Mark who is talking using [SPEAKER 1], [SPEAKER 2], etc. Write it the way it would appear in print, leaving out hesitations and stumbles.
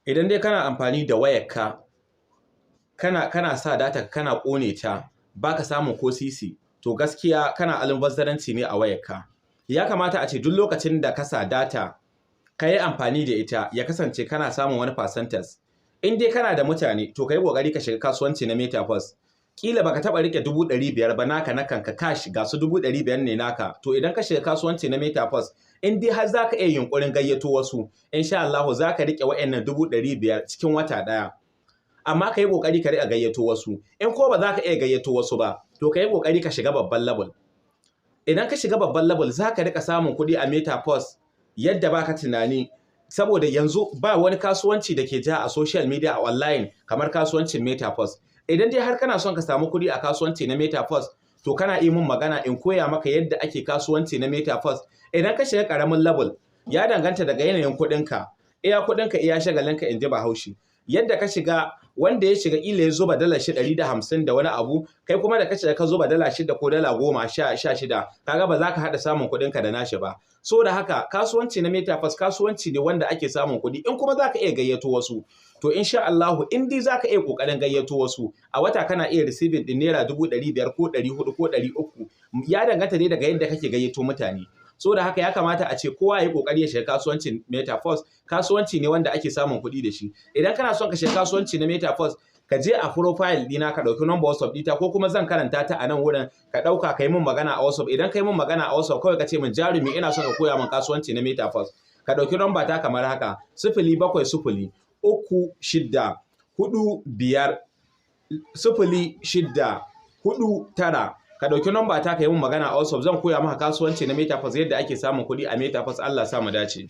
[SPEAKER 1] Idan dai kana amfani da wayarka, kana sa data, kana ƙone ta, baka samun ko sisi, to gaskiya kana almubazzaranci ne a wayarka. Ya kamata a ce duk lokacin da ka sa data ka yi amfani da ita, ya kasance kana samun wani percentage. In dai kana da mutane, to ka yi ƙoƙari ka shiga kasuwanci na Metaverse. Ƙila baka taɓa riƙe 500,000 ba naka na kanka cash, ga su 500,000 ne naka. To idan ka shiga kasuwanci na Metaverse, in dai har za ka iya yunƙurin gayyato wasu, insha Allahu za ka riƙe wa'yannan 500,000 cikin wata ɗaya. Amma ka yi ƙoƙari ka riƙa gayyato wasu. In ko ba za ka iya gayyato wasu ba, to ka yi ƙoƙari ka shiga babban level. Idan ka shiga babban level, za ka riƙa samun kuɗi a Metaverse yadda baka tunani. Saboda yanzu ba wani kasuwanci da ke ja a social media, a online, kamar kasuwancin Metaverse. Idan dai har kana son ka samu kuɗi a kasuwanci na Metaverse, to kana yi mun magana in koya maka yadda ake kasuwanci na Metaverse. Idan ka shiga ƙaramin level, ya danganta daga yanayin kuɗinka. Iya kuɗinka iya shagalinka, in ji Bahaushe. Yadda ka shiga, wanda ya shiga ƙila ya zuba dala shi 150 da wani abu, kai kuma da ka shiga ka zuba dala 6 ko dala 10 16, kaga ba za ka haɗa samun kuɗinka da nashi ba. So da haka kasuwanci na Metaverse kasuwanci ne wanda ake samun kuɗi. In kuma za ka iya gayyato wasu, to insha Allahu in dai za ka iya ƙoƙarin gayyato wasu, a wata kana iya receiving ɗin naira 500,000 ko 400 ko 300, ya danganta dai daga yadda kake gayyato mutane. So da haka ya kamata a ce kowa ya yi ƙoƙari ya shiga kasuwancin Metaverse. Kasuwanci ne wanda ake samun kuɗi da shi. Idan kana son ka shiga kasuwanci na Metaverse, ka je a profile ɗina ka ɗauki number WhatsApp ɗita, ko kuma zan karanta ta a nan wurin, ka ɗauka ka yi min magana a WhatsApp. Idan ka yi min magana a WhatsApp, kawai ka ce min, "Jarumi, ina son ka koya min kasuwanci na Metaverse." Ka ɗauki number ta kamar haka: 07036450649. Ka ɗauki number ta ka yi min magana a WhatsApp, zan koya maka kasuwanci na Metaverse, yadda ake samun kuɗi a Metaverse. Allah sa mu dace.